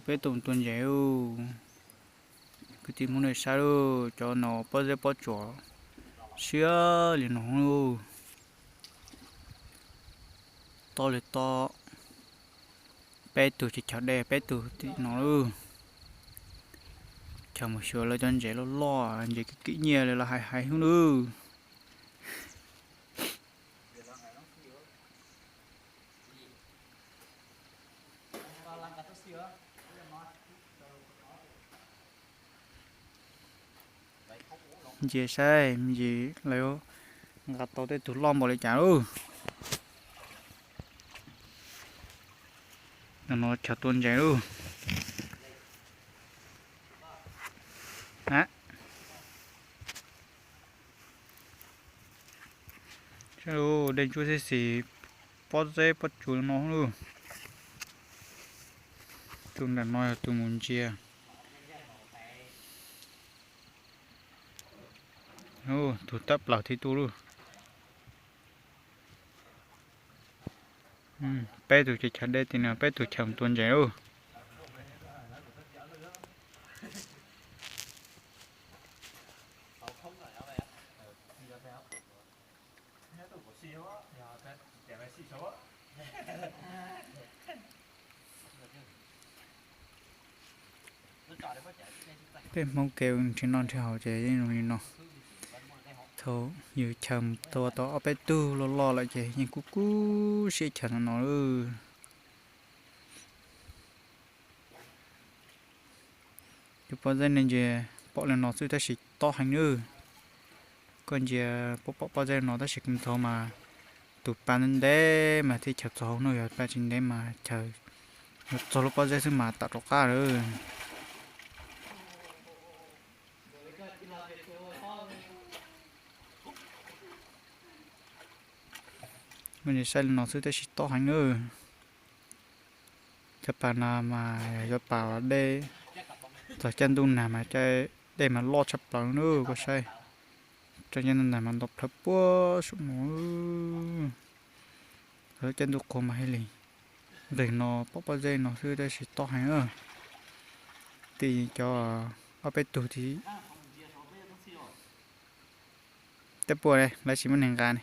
Peb tug tua ntses lauj. Kwv tij Hmoob nej saib lauj, cov no pob zeb pob tsuas siab li no lauj. Tob li tob, peb tug ces chaws dej peb tug tim no lauj. Chaws mus xyuas lawv cov ntses loj loj, ntses kim kim nyiaj li los hais hais hub lauj. Ntsia saib me ntsis lawv nqa tau tej tug loj npaum li cas lauj. No chaw tua ntses lauj. Dej ntsuab xib xis, pob zeb pob tsuas no lauj. Tus nram no yog tus mus ntsia. Tus tawm plaws thiab tus lauj. Peb tug ces chaw dej tim no, peb tug chaw tua ntses lauj. Peb Hmoob kev nrhiav noj nrhiav haus ces yeej zoo li no. Thaum yus chaw mus tua tau ob peb tug loj loj lawm ces yeej kub kub siab chaw no no lauj. Cov pob zeb nej ntsia pom li no xwb tab sis tob heev nawb. Koj ntsia pom pob zeb no tab sis kuv ntxhov mas tus pa ntev ntev mas thiaj chaw txog hauv no, yog pa tsis ntev mas chaw yuav txog lub pob zeb xwb mas tam rov qab lawm. Koj ntsia saib li no xwb tab sis tob heev nawb. Cov pas no mas yog cov pas dej, txog caij ntuj nag mas dej mas loj tshaj plaws nawb koj saib. Txog caij ntuj nag mas nto plhawv puag saum no. Txog caij ntuj qhua mas thiaj li nqis no pom pob zeb no xwb tab sis tob heev. Tim cov ob peb tug tim tej puas ne lawv tsis muaj neeg nqa ne.